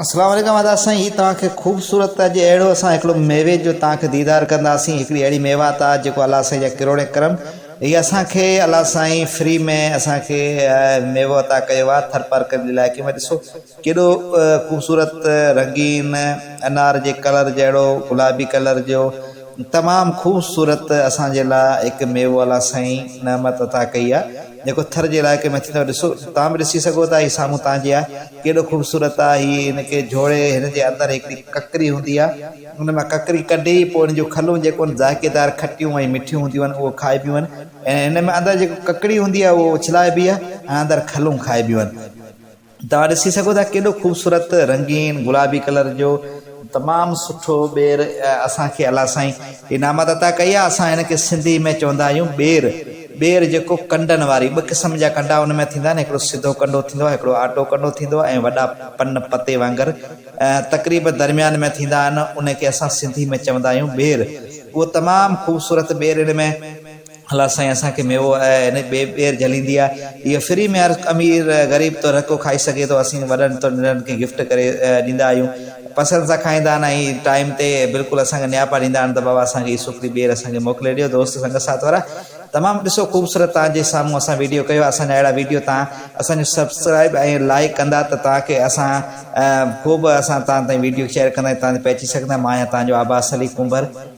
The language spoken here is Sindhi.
اسلام عليڪم ادا سائين هي توهان کي خوبصورت اڄ اهڙو اسان هڪڙو ميوي جو توهان کي ديدار ڪنداسين هڪڙي اهڙي ميوات آ جيڪو الله سائين جا ڪروڙين ڪرم هي اسان کي الله سائين فري ۾ اسان کي ميوو عطا ڪيو آ ٿرپارڪر جي علائقي ۾ ڏسو ڪيڏو خوبصورت رنگين انار جي ڪلر جهڙو گلابي ڪلر جو تمام خوبصورت اسان جي لاء هڪ ميوو الله سائين نعمت عطا ڪئي آ جيڪو ٿر جي علائقي ۾ ٿيندو ڏسو توهان به ڏسي سگهو ٿا هي سامهون توهان جي آ ڪيڏو خوبصورت آ هي هن کي جهوڙي هن جي اندر هڪڙي ڪڪري هوندي آ ان مان ڪڪري ڪڍي پوء ان جون کلون جيڪو آهن ذائقيدار کٽيون ۽ مٺيون هونديون آهن اهو کائبيون آهن ۽ هن ۾ اندر جيڪو ڪڪڙي هوندي آ اهو اڇلائبي آ ۽ اندر کلون کائبيون آهن. توهان ڏسي سگهو ٿا ڪيڏو خوبصورت رنگين گلابي ڪلر جو تمام سٺو ٻير اسان کي الله سائين هي نعمت عطا ڪئي آهي اسان هن کي سنڌي ۾ چوندا آهيون ٻير ٻير جيڪو ڪنڊن واري ٻه قسم جا ڪنڊا ان ۾ ٿيندا آهن هڪڙو سڌو ڪنڊو ٿيندو آهي هڪڙو آٽو ڪنڊو ٿيندو آهي ۽ وڏا پن پتي وانگر تقريب درميان ۾ ٿيندا آهن ان کي اسان سنڌي ۾ چوندا آهيون ٻير اهو تمام خوبصورت ٻير ان ۾ الله سائين اسان کي ميوو ۽ هن ٻي ٻير جهليندي آ اهو فري ۾ هر امير غريب تو رکو کائي سگهي ٿو اسين وڏن تو ننڍن کي گفٽ ڪري ڏيندا آهيون پسند سان کائيندا آهن ۽ ٽائيم تي بلڪل اسان کي نياپا ڏيندا آهن ته بابا اسان کي هي سوکڙي ٻير اسان کي موڪلي ڏيو دوست سنگت ساٿ وارا تمام ڏسو خوبصورت توهان جي سامهون اسان ويڊيو ڪيو اسان جا اهڙا ويڊيو توهان اسان جو سبسڪرائب ۽ لائڪ ڪندا ته توهان کي اسان خوب اسان توهان تائين ويڊيو شيئر ڪندا توهان تائين پهچي سگهندا مان آهيان توهان جو عباس علي ڪنڀر.